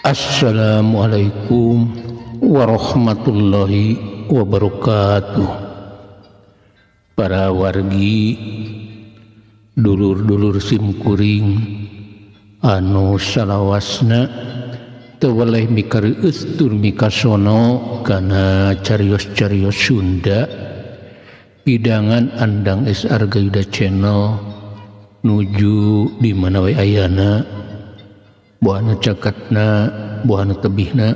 Assalamualaikum warahmatullahi wabarakatuh. Para wargi, dulur-dulur simkuring anu salawasna teu weleh mikareueus tur mikasono kana carios-carios Sunda pidangan Andang S Argayuda Channel nuju di mana we ayana, buana cakatna, buana tebihna,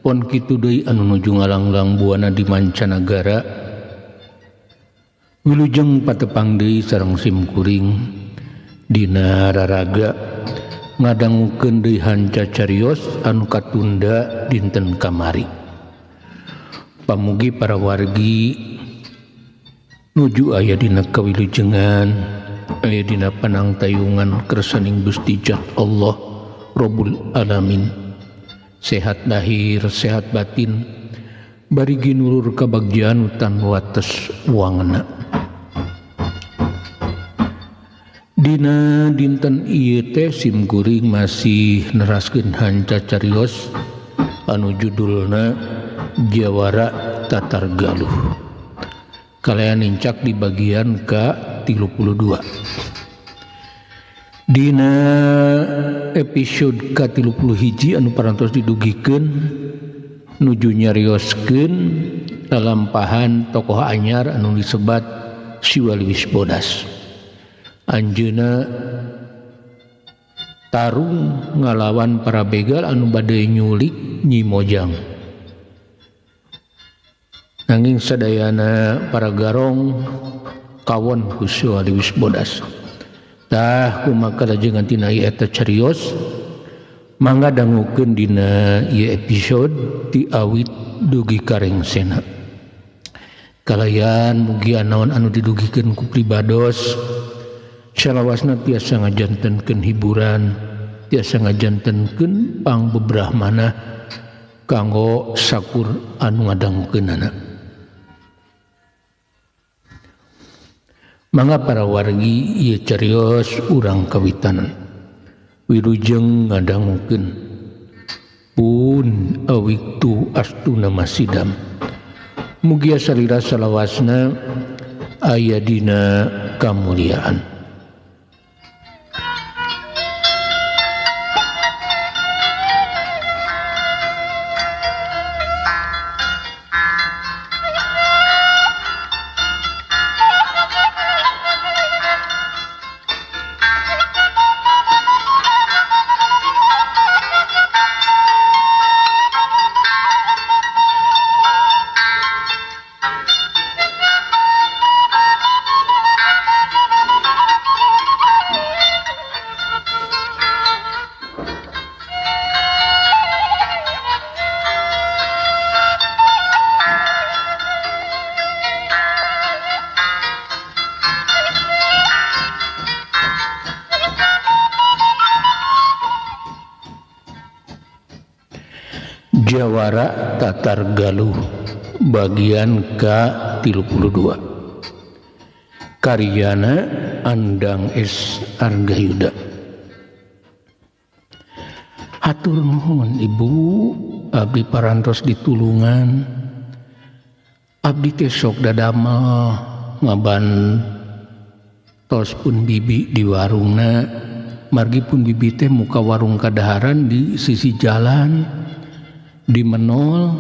pon kitu deui anu nuju ngalanglang buana di mancanagara. Wilujeng patepang deui sareng simkuring dina raraga ngadangukeun deui hanca carios anu katunda dinten kamari. Pamugi para wargi nuju aya dina kawilujengan, aya dina panangtayungan kersaning Gusti Jat Allah Rabbul Alamin, sehat lahir sehat batin, bari ginulur kabagjaan tan wates wangna. Dina dinten ieu teh simkuring masih neraskeun hanca carios anu judulna Jawara Tatar Galuh. Kalayan nincak di bagian ka-32. Dina episode ka-31 anu parantos didugikeun nuju nyarioskeun lalampahan tokoh anyar anu disebat Si Waliwis Bodas. Anjeunna tarung ngalawan para begal anu bade nyulik Nyi Mojang. Nanging sadayana para garong kawon ku Si Waliwis Bodas. Tah kumaha kalajengan tina ieu eta carios, mangga dangukeun dina ieu episode ti awit dugi ka rengsena. Kalayan mugi naon anu didugikeun ku pribados salawasna tiasa ngajantenkeun hiburan, tiasa ngajantenkeun pangbebrahmana kanggo sakur anu ngadangukeunana. Mangga para wargi ieu carios urang kawitanan. Wilujeng ngadangukeun pun awiktu astuna masidam. Mugia salira salawasna aya dina kamuliaan. Jawara Tatar Galuh bagian ka-32, karyana Andang S Argayuda. Hatur nuhun Ibu, abdi parantos ditulungan. Abdi teh sok dadamel ngaban tos pun bibi di warungna, margi pun bibi teh muka warung kadaharan di sisi jalan di menol.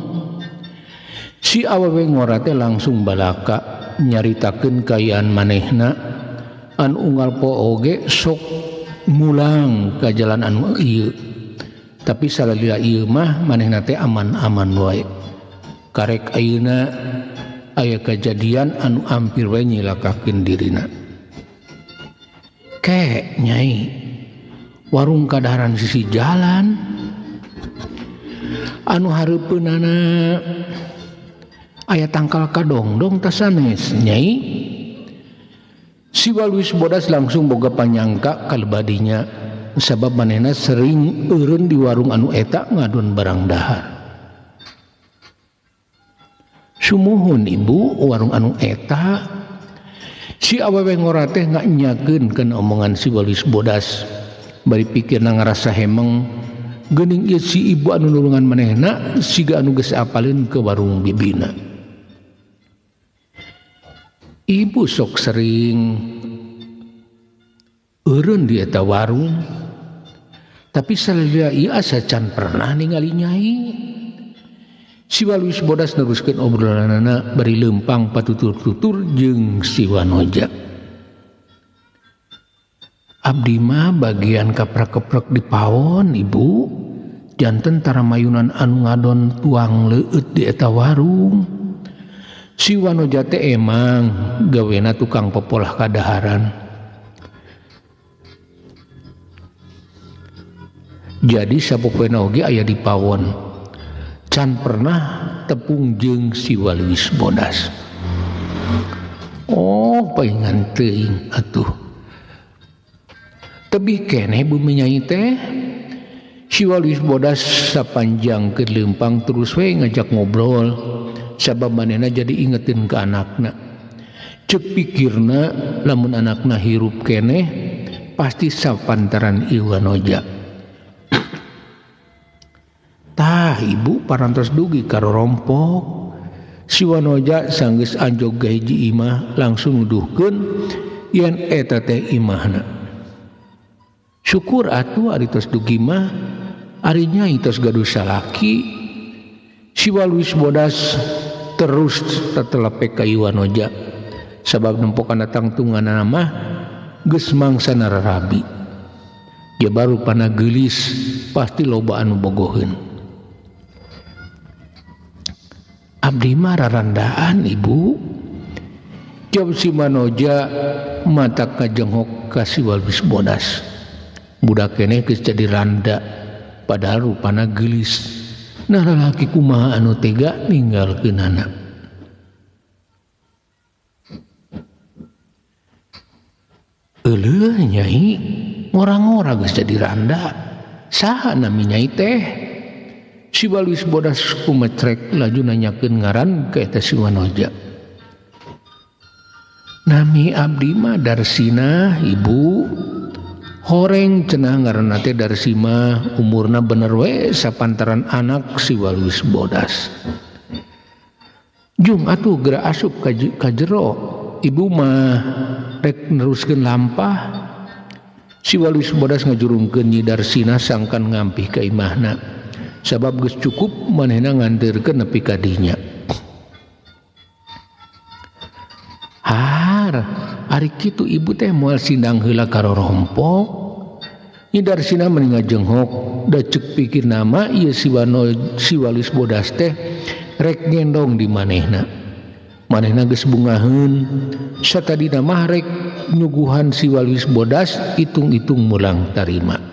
Si awewe ngora teh langsung balaka nyaritakeun kaayaan manehna anu unggal poe oge sok mulang ka jalan anu ieu, tapi salila ieu mah manehna teh aman-aman wae. Karek ayeuna aya kajadian anu ampir wae nyilakakeun dirina. Ke nyai, warung kadaharan sisi jalan anu hareupeunana aya tangkal kadongdong tah sanes nyai. Si Waliwis Bodas langsung boga panyangka kalebadinya sabab manehna sering eureun di warung anu eta ngadon barang dahar. Sumuhun Ibu, warung anu eta. Si awewe ngora teh nganyakeun kana omongan si Waliwis Bodas, bari pikirna ngarasa hemeng Geuning ieu si ibu anu nulungan manehna siga anu geus apalin ke warung bibina. Ibu sok sering eureun di eta warung. Tapi salila ieu asa can pernah ningali nyai. Si Waluis Bodas neruskeun obrolanana bari leumpang patutur-tutur jeung si Wanoja. Abdi mah bagian kaprak-keprek di pawon ibu. Janten tara mayunan anu ngadon tuang leueut di eta warung. Si Wanoja teh emang gawena tukang popolah kadaharan. Jadi sapopoena oge aya di pawon. Can pernah tepung jeung si Waluis Bodas. Oh, paingan teuing atuh. Tebih keneh bumi nyai teh. Si Waluis Bodas sapanjang keur leumpang terus we ngajak ngobrol. Sabab manehna jadi ingetin ke anakna. Ceuk pikirna lamun anakna hirup keneh pasti sapantaran ieu Wanoja. Tah ibu parantos dugi ka rorompok. Si Wanoja sanggeus anjog ka hiji imah langsung nuduhkeun yen eta teh imahna. Syukur atuh ari tos dugi mah ari nyai tos gaduh salaki. Si Waluis Bodas terus tetelepek ka Wanoja sabab nempokan tangtunganna mah geus mangsa nararabi. Dia baru pana geulis pasti loba anu bogoheun. Abdi mah rarandaan ibu. Jawab si Manoja mata kajenghok ka si Waluis Bodas. Budak keneh geus jadi randa padahal rupana geulis. Nah lalaki kumaha anu tega ninggalkeunana. Euleuh nyai, ngora-ngora geus jadi randa. Saha nami nyai teh? Si Waluis Bodas kumecrek laju nanyakeun ngaran ka eta si Wanoja. Nami abdi mah Darsina ibu. Horeng cenah ngaranna teh Darsima, umurna bener we sapantaran anak si Waluis Bodas. Jung atuh geura asup ka jero, ibu mah rek neruskeun lampah. Si Waluis Bodas ngajurungkeun Nyi Darsina sangkan ngampih ka imahna. Sabab geus cukup manehna nganteurkeun nepi ka dinya. Har, ari kitu ibu teh moal sindang heula ka rorompok. Nyi Darsina meni ngajenghok, da ceuk pikirna mah ieu si Waluis Bodas teh rek ngendong di manehna. Manehna geus bungaheun, satadina mah rek nyuguhan si Waluis Bodas itung-itung mulang tarima.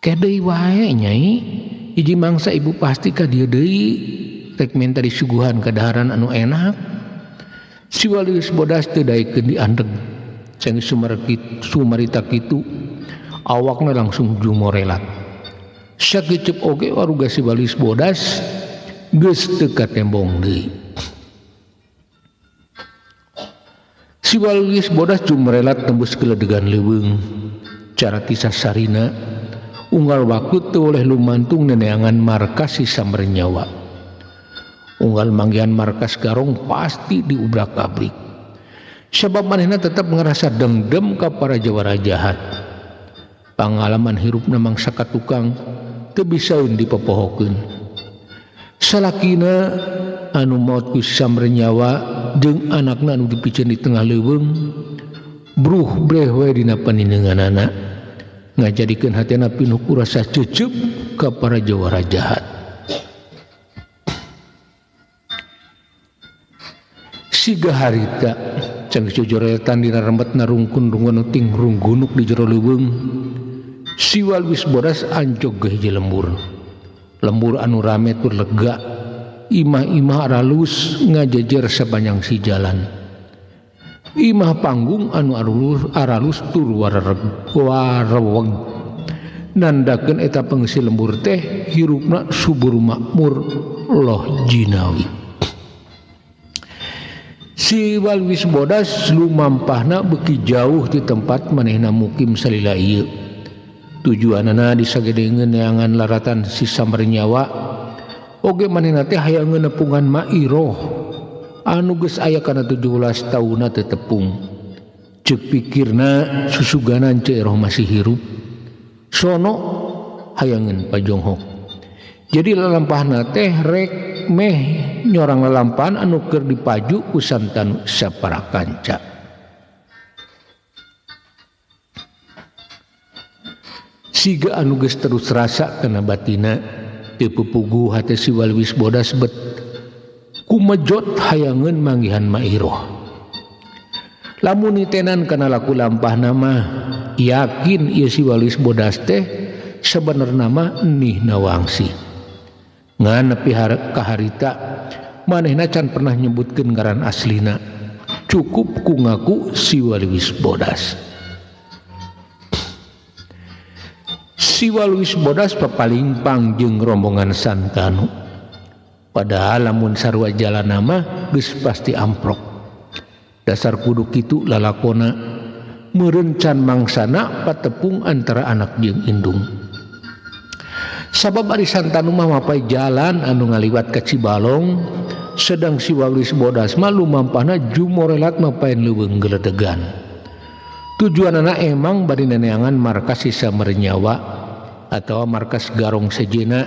Kedeui wae nyai, hiji mangsa ibu pasti ka dieu deui rek minta disuguhan kadaharan anu enak. Si Waluis Bodas teu daekeun diandeg. Sanggeus sumarita kitu awakna langsung jumorelat. Sakecep oge waruga si Waluis Bodas geus teu katembong deui. Si Waluis Bodas jumorelat tembus keledegan leuweung. Cara kisah sarina unggal waktu teu oleh lumantung neneangan markas si Samernyawa. Unggal manggihan markas Garong pasti diubrak-abrik. Sebab manehna tetap ngerasa dengdem ka para jawara jahat. Pangalaman hirupna mangsa ka tukang teu bisaeun dipopohokeun. Salakina anu maot ku Samernyawa jeung anakna anu dipiceun di tengah leuweung bruh breh we dina paninenganana. Ngajadikeun hatena pinuh ku rasa cecep ka para jawara jahat. Siga harita cang jojoretan dina rembetna rungkun rungkun ting runggunuk di jero leuweung. Si Waluis Bodas anjog ge hiji lembur. Lembur anu rame tur lega. Imah-imah aralus ngajejer sapanjang si jalan. Imah panggung anu aralus tur wareweg. Nandakeun eta pengisi lembur teh hirupna subur makmur loh jinawi. Si Waluis Bodas lumampahna beuki jauh di tempat manehna mukim salila ieu. Tujuanana disagedengeun neangan laratan si Samernyawa oge manehna teh hayang nepungan Mairoh anu geus aya kana 17 taunna teu tepung. Ceuk pikirna susuganan Ceu Eroh masih hirup sono hayangeun pajonghok. Jadi lalampahna teh rek meh nyorang lalampahan anu keur dipaju ku Santanu saparakanca. Siga anu geus terus rasa kana batina teu pupugu hate si Waliwis Bodas bet kumejot hayangeun manggihan Mairoh. Lamun nitenan kana laku lampah nama yakin ieu si Waliwis Bodas teh sabenerna mah Nih Nawangsi. Ngan nepi kaharita manehna can pernah nyebutkeun ngaran aslina. Cukup ku ngaku si Waliwis Bodas. Si Waliwis Bodas papalingpang jeung rombongan Santanu. Padahal lamun sarua jalan nama geus pasti amprok. Dasar kudu kitu lalakona meureun can mangsana patepung antara anak jeung indung. Sabab ari Santanu mah mapai jalan anu ngaliwat ka Cibalong, sedang si Waliwis Bodas mah lumampahna jumorelat mapain leuweung geledegan. Tujuanana emang bari neneangan markas si Samernyawa atawa markas Garong sejena.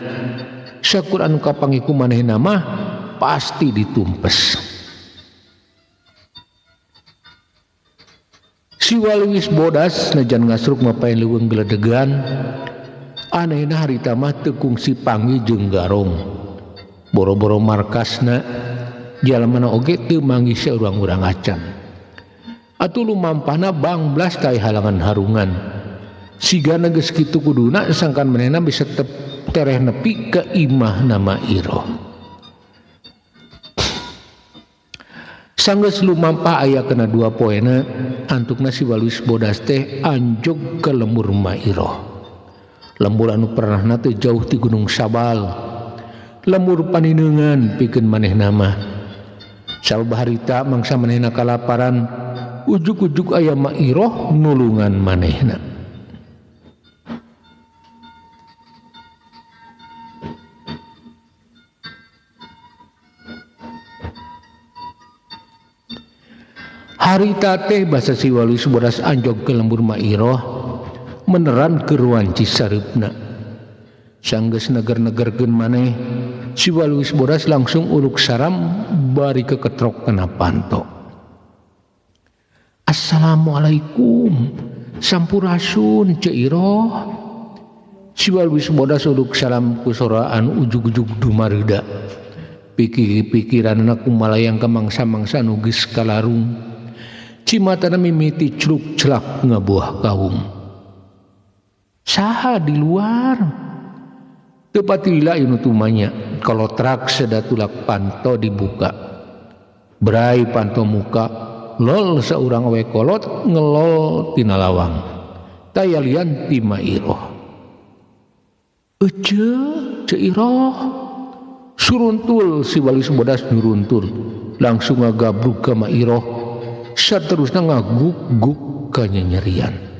Sakur anu kapanggih ku manehna mah pasti ditumpes. Si Waliwis Bodas najan ngasruk mapain leuweung geledegan, anehna harita mah teu kungsi panggih jeung Garong. Boro-boro markasna jalamana oge teu manggih saurang-urang acan. Atuh lumampahna bangblas ka halangan harungan. Sigana geus kitu kuduna sangkan manehna bisa tereh nepi ka imah nama Iroh. Sanggeus lumampah aya kana dua poena, antukna si Waliwis Bodas teh anjog ka lembur Mairoh. Lembur anu pernahna teh jauh ti Gunung Sabal. Lembur panineungan pikeun manehna mah. Sabab harita mangsa manehna kalaparan, ujug-ujug aya Mairoh nulungan manehna. Harita teh basa si Waliwis Bodas anjog ke lembur Mairoh meneran ke ruanci sareupna. Sanggeus neger-negerkeun maneh, si Waliwis Bodas langsung uluk saram bari keketrok kana panto. Assalamualaikum, sampurasun Ceu Iroh. Si Waliwis Bodas uluk salam ku soraan ujug-ujug dumareuda. Pikir-pikiranna kumalayang ka mangsa-mangsa nu geus kalarung. Cimatana mimiti celuk-celak ngabuah kaum. Saha di luar? Teu patilila ieu nu tumanya. Kalau trak sedatulak panto dibuka. Brai panto muka, lol saurang awe kolot ngelol tina lawang. Tayalian ti Mairoh. Ece, Ceu Iroh. Suruntul si Waliwis Bodas nyuruntul. Langsung ngagabrug ka Mairoh. Saterusna ngaguk-guk ka nyanyerian.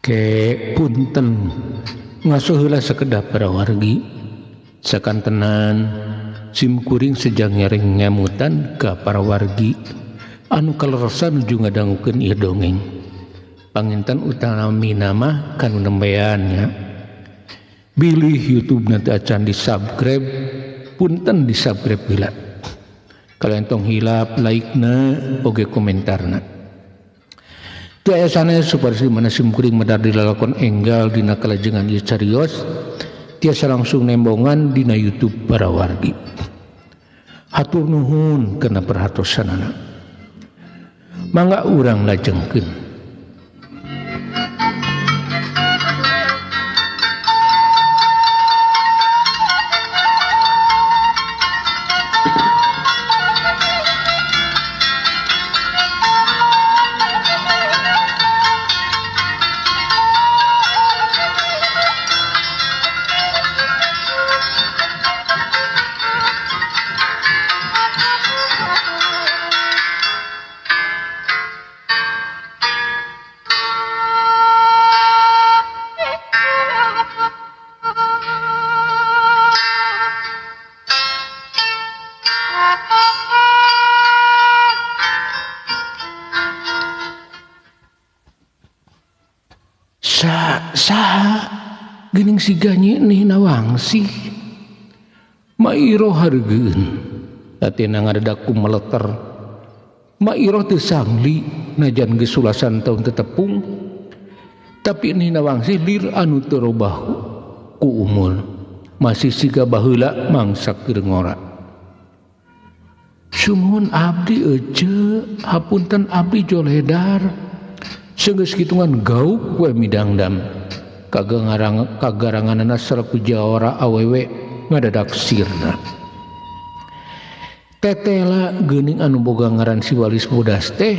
Ke punten ngasuh heula sakedap para wargi sakantenan simkuring sejang nyaring ngemutan ka para wargi anu kaleresan nuju ngadangukeun ieu dongeng. Panginten utamina mah kanu nembean nya. Bilih YouTube nanti acan di subscribe, punten di subscribe heula. Kalian tong hilap like-na oge komentarna. Teu aya sanes supados di mana simkuring medar dilalakon enggal dina kalajengan ieu carios tiasa langsung nembongan dina YouTube para wargi. Hatur nuhun kana perhatosanana. Mangga urang lajengkeun. Saha geuning siga Nyi Nawangsih Mairoh hareugeun atina ngadadak ku meleter. Mairoh teu sangli najan geus sulasan taun tetepung, tapi Nyi Nawangsih lir anu teu robah ku umur, masih siga baheula mangsa keur ngora. Sumuhun abdi ece, hapunten abdi joledar. Senggeus kitungan gauk we midangdam. Kagaranganana salaku jawara awewe ngadadak sirna. Tetela geuning anu boga ngaran si Walis Bodas teh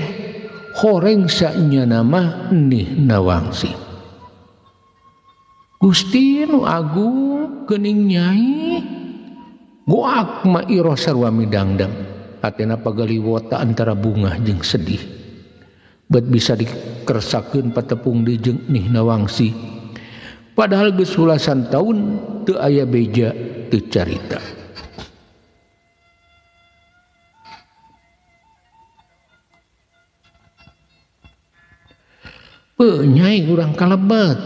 horeng saenyana mah Nih Nawangsih. Gusti nu agung geuning nyai goak Mairoh sarua midangdam. Hatena pagaliwota antara bungah jeung sedih. Bet bisa dikersakeun patepung deui jeung Nih Nawangsih. Padahal geus sulasan taun teu aya beja teu carita. Peuh nyai urang kalebet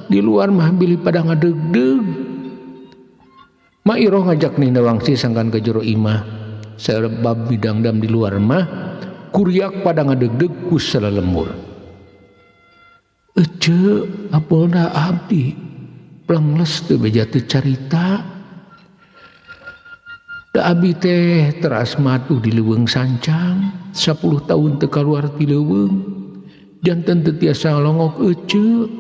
di luar mah bilih pada ngadegdeg. Mairoh ngajak Nih Nawangsih sangkan ke jero imah. Sebab bidangdam di luar mah kuriak pada ngadegdeg ku salalembur. Ece apolna abdi plengles teu beja teu carita. Da abdi teh teras matuh di leuweung sancang 10 tahun teu kaluar ti leuweung. Janten teu tiasa ngalongok ece.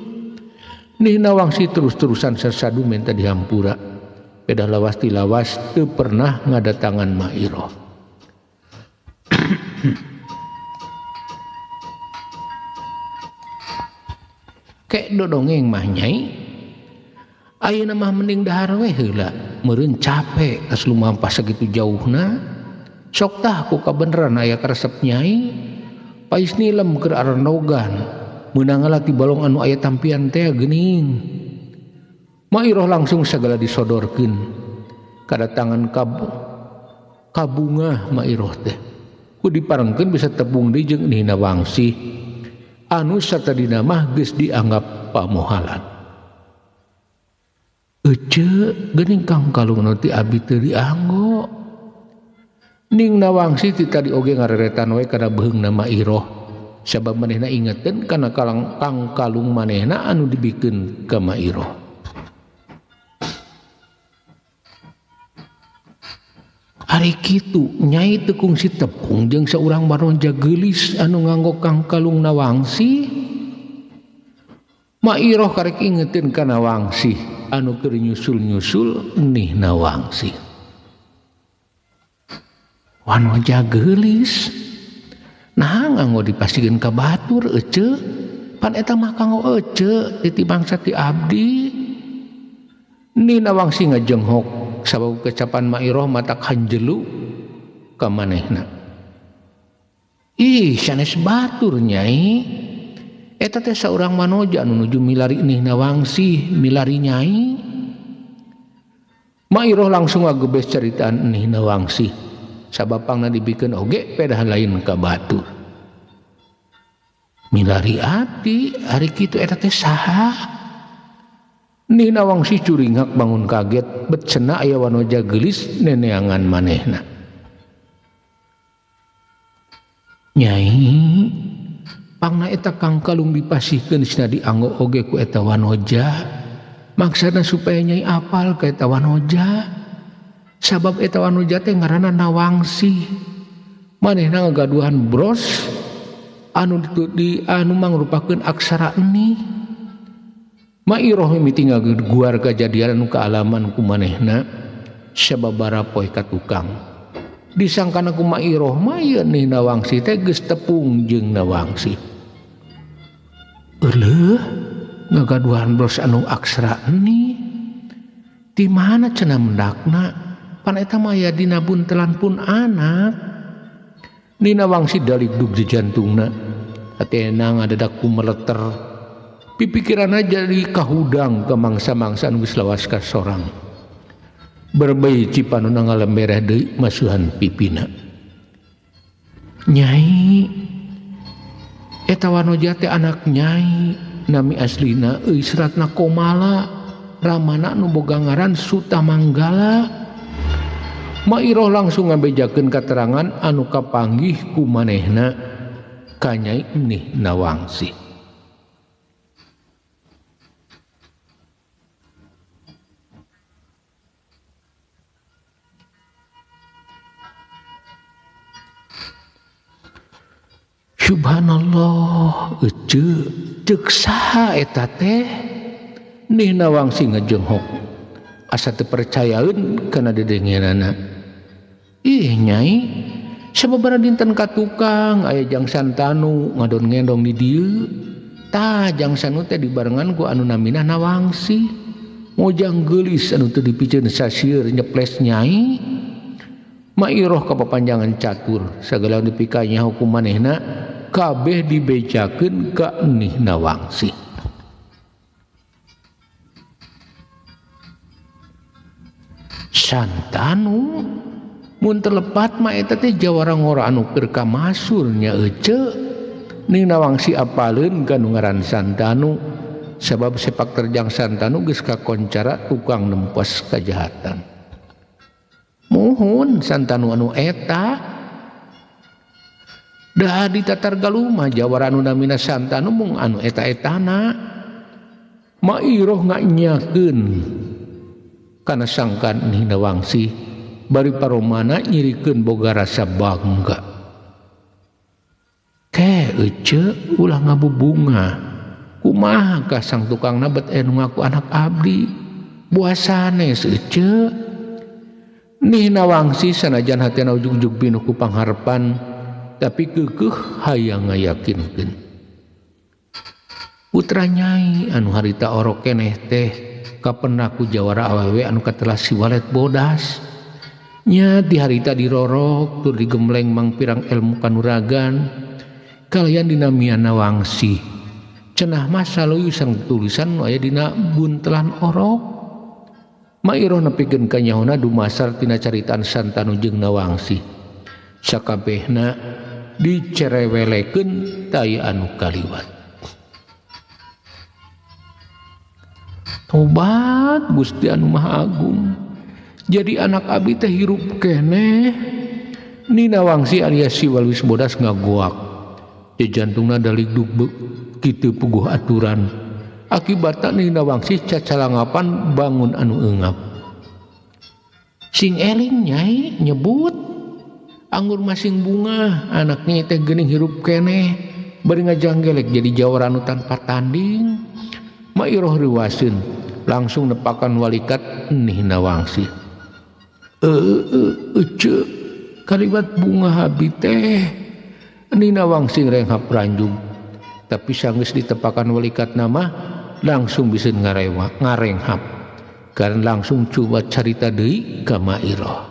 Nih Nawangsih terus-terusan sasadu menta dihampura. Pedah lawas ti lawas teu pernah ngadatangan Mairoh. Kek dodongeng mah nyai. Ayeuna mah mending dahar we heula, meureun capek tas lumampah sakitu jauhna. Sok tah ku kabeneran aya karesep nyai. Pais nilem keur arenogan, meunang ti balong anu aya tampian teh geuning. Mairoh langsung sagala disodorkeun. Kadatangan kabungah Mairoh teh. Ku diparengkeun bisa tepung deui jeung Nih Nawangsih. Anu satadina mah geus dianggap pamohalan. Ece geuning kang kalung nu ti abi teu dianggo. Ning Nawangsih ti tadi oge ngareretan we kana beheungna Mairoh. Sabab manehna ingeteun kana kang kalung manehna anu dibikeun ka Mairoh. Ari kitu nyai teu kungsi tepung jeung saurang baronja geulis anu nganggo kang kalung Nawangsih. Mairoh karek ingetin ka Nawangsih anu keur nyusul-nyusul Nih Nawangsih. Wanoja geulis nah nganggo dipasikeun ka batur ece, pan eta mah kanggo ece titi bangsa ti abdi. Nih Nawangsih ngajenghok sabab kecapan Mairoh matak hanjelu ka manehna. Ih sanes batur nyai, eta teh saurang manoja anu nuju milari Nih Nawangsih milari nyai. Mairoh langsung ngagebes caritaan Nih Nawangsih sabab pangna dibikeun oge pedah lain ka batur. Milari abdi ari kitu eta teh saha? Nih Nawangsi curingak bangun kaget bet cenah aya wanoja geulis neneangan manehna. Nyai pangna eta kangkalung dipasihkeun sina dianggo oge ku eta wanoja. Maksana supaya nyai apal ka eta wanoja. Sabab eta wanoja teh ngaranna Nawangsi. Manehna ngagaduhan bros anu di anu mangrupakeun aksara eni. Mairoh mimiti ngaguar kajadian anu kaalaman ku manehna sababara poe ka tukang. Disangkana ku Mairoh mah ieu nih Nawangsi teh geus tepung jeung Nawangsi. Euleuh ngagaduhan bros anu aksara eni. Di mana cenah mendakna? Pan eta mah aya dina buntelan pun anak. Nina Wangsi daligdug di jantungna. Hatena ngadadak kumeleter. Pipikiranna jadi kahudang ke mangsa-mangsa anu geus lawas ka sorang. Berbei cipanuna ngalembereh deui masuhan pipina. Nyai eta wanoja teh anak nyai, nami aslina euy seratna Komala, ramana nu boga ngaran Sutamanggala. Mairoh langsung ngabejakeun katerangan anu kapanggih ku manehna ka Nyai Nih Nawangsi. Subhanallah, ece ceuk saha eta teh? Nih Nawangsi ngejenghok. Asa teu percayaeun kana dedengeunana. Ih nyai, sababaraha dinten ka tukang aya Jang Santanu ngadon ngendong di dieu. Tah Jang Sanu teh dibarengan ku anu namina Nawangsi. Mojang geulis anu teu dipiceun sasieur nyeples nyai. Mairoh kapapanjangan catur sagala dipikanya hukum manehna kabeh dibejakeun ka Nih Nawangsi. Santanu mun terlepat mah eta teh jawara ngora anu keur kamasur nya ece. Nih Nawangsi apaleun ka nu ngaran Santanu sabab sepak terjang Santanu geus kakoncara tukang nempes kajahatan. Muhun Santanu anu eta da di Tatar Galuh mah jawara anu namina Santanu mung anu eta-etana. Mairoh nganyakeun kana sangkan Nih Nawangsi bari paromana nyirikeun boga rasa bangga. Ke ece ulah ngabubunga kumaha ka sang tukangna bet anu ngaku anak abdi buah sanes ece. Nih Nawangsi sanajan hatena ujug-ujug pinuh ku pangharepan tapi keukeuh hayang ngayakinkeun. Putra nyai anu harita orok keneh teh kapenaku jawara awewe anu katelah si walet bodas. Nya di harita dirorok tur digembleng mangpirang ilmu kanuragan kalian dinamian Nawangsi. Cenah mah saluyu sang tulisan nu aya dina buntelan orok. Mairoh nepikeun ka nyahona dumasar tina caritaan Santanu jeung Nawangsi. Sakabehna dicerewelekeun taya anu kaliwat. Tobat Gusti anu Maha Agung. Jadi anak abdi teh hirup keneh. Ni Nawangsi alias si Walwis Bodas ngagoak. Di jantungna daligdug kitu puguh aturan. Akibatna Nih Nawangsi cacalangapan bangun anu eungap. Sing eling nyai nyebut anggur masing bunga anaknya teh geuning hirup keneh bari ngajanggelek jadi jawara anu tanpa tanding. Mairoh riwaseun langsung nepakan walikat Nih Nawangsi. Ece kaliwat bunga abdi teh. Nih Nawangsi renghap ranjung. Tapi sanggeus ditepakan walikat nama langsung bisa ngarenghap. Karena langsung coba carita deui ka Mairoh.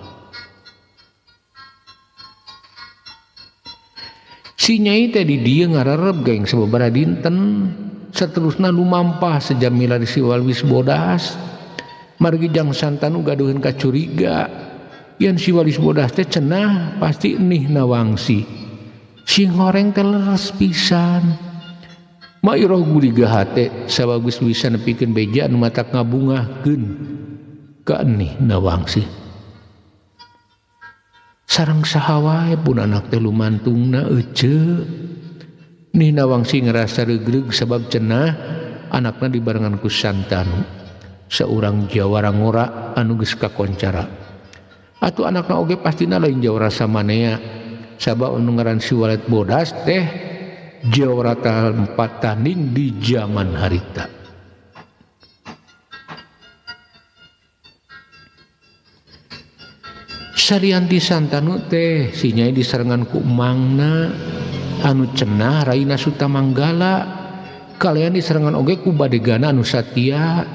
Si nyai teh di dieu ngararep geng sababaraha dinten. Saterusna lumampah sejam milari si Walwis Bodas. Margi Jang Santanu gaduheun kacuriga yen si Walwis Bodas teh cenah pasti Nih Nawangsi. Sing horeng teh leres pisan. Mairoh guriga hate sabab geus bisa nepikeun beja anu matak ngabungahkeun ka Nih Nawangsi. Sareng saha wae pun anak teh lumantungna ece. Nih Nawangsi ngerasa regreg sabab cenah anakna dibarengan ku Santanu, seorang jawara ngora anu geus kakoncara. Atuh anakna oge pastina lain jawara samanea, sabab anu ngaran si Walet Bodas teh jawara tempat tanding di zaman harita. Sarianti Santanu teh si Nyai disarengan ku emangna anu cenah Raina Sutamanggala, kalian diserangan oge ku badegana anu satia.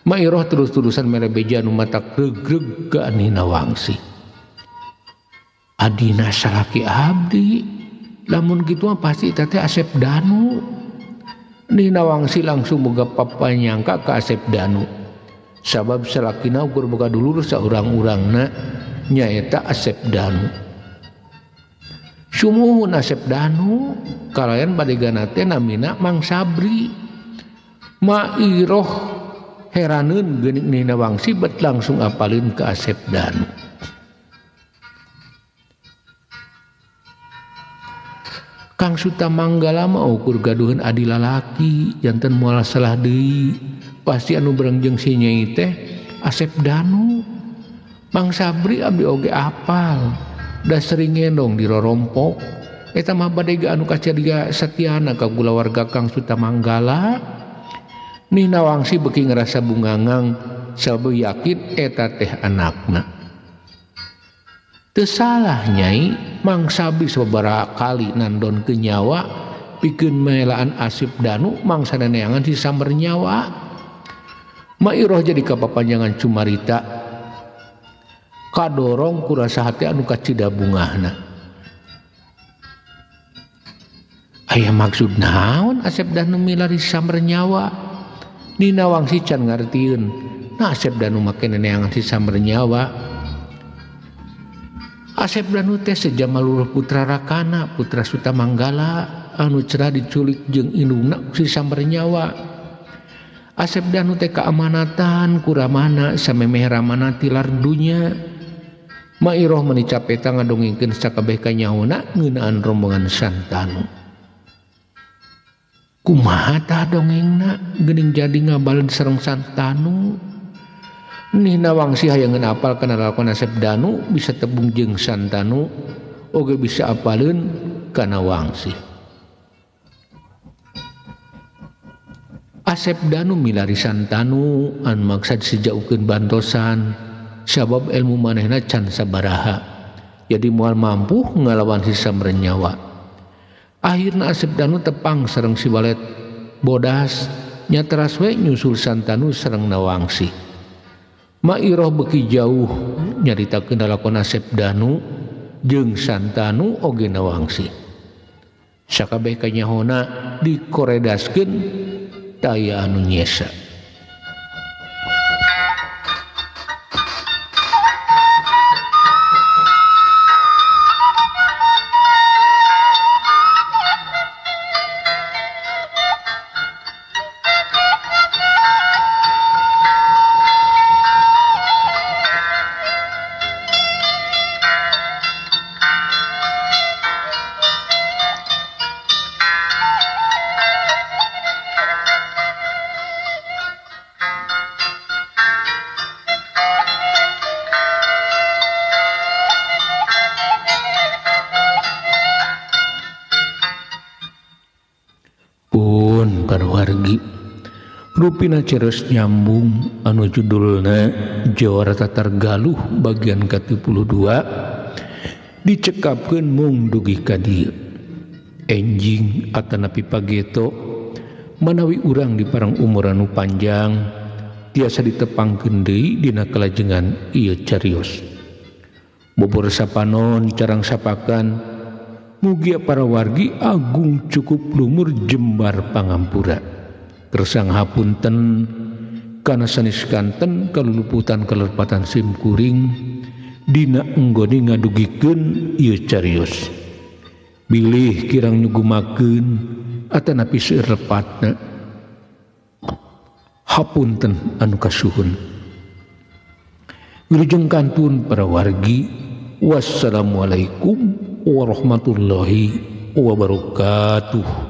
Mairoh terus-terusan mere beja anu matak regreg ka Nih Nawangsi. Adina salaki abdi, lamun kitu mah pasti eta teh Asep Danu. Nih Nawangsi langsung boga papanyangka ka Asep Danu, sabab salakina ukur boga dulur saurang-urangna nyaeta Asep Danu. Sumuhun Asep Danu kalayan badegana teh namina Mang Sabri. Mairoh heraneun geuning Nih Nawangsi bet langsung apalin ke Asep Danu. Kang Sutamanggala mah ukur gaduheun adi lalaki janten moal salah deui, pasti anu bareng jeung si Nyai teh Asep Danu. Mang Sabri abdi oge apal, da sering ngendong di rorompok. Eta mah badega anu kacaria satiana ka kulawarga Kang Sutamanggala. Nih Nawangsi beuki ngerasa bungangang sabab yakin eta teh anakna. Teu salah Nyai, Mang Sabri sababaraha kali nandon ke nyawa pikeun melaan Asep Danu mangsa neangan si samber nyawa. Mairoh jadi kapapanjangan cumarita kadorong ku rasa hati anu kacida bungahna. Aya maksud naon Asep Danu milari samber nyawa? Nih Nawangsi can ngartieun. Nah Asep Danu make neangan si samber nyawa. Asep Danu teh sejama luruh putra Rakana, putra Sutamanggala anu cerah diculik jeung indungna si samber nyawa. Asep Danu teh keamanatan kuramana samemeh ramana tilar dunya. Mairoh meni capeta ngadongengkeun sakabeh kanyahona ngeunaan rombongan Santanu. Kumaha tah dongengna geuning jadi ngabaled sareng Santanu. Nih Nawangsi hayangeun apal kana lalakon Asep Danu bisa tebung jeung Santanu oge bisa apaleun kana Wangsi. Asep Danu milari Santanu anu maksad sejauhkeun bantosan sabab ilmu manehna can sabaraha, jadi moal mampu ngalawan si samber nyawa. Akhirna Asep Danu tepang sareng si Walet Bodas nya teras we nyusul Santanu sareng Nawangsi. Mairoh beuki jauh nyaritakeun lalakon Asep Danu jeung Santanu oge Nawangsi. Sakabeh kanyahona dikoredaskeun taya anu nyesa. Wargi rupina ceres nyambung anu judulna Jawara Tatar Galuh bagian ke-32 dicekapkeun mung dugi ka dieu. Enjing atanapi pageto manawi urang di parang umur anu panjang tiasa ditepangkeun deui dina kalajengan ieu carios. Bobor sapanon carang sapakan mugia para wargi agung cukup lumur jembar pangampura. Kersang hapunten kana sanes kanten kaluluputan kalerpatan simkuring dina enggone ngadugikeun ieu carios. Bilih kirang nyugumakeun atanapi seueur lepatna. Hapunten anu kasuhun. Wilujeng kantun para wargi. Wassalamualaikum warahmatullahi wabarakatuh.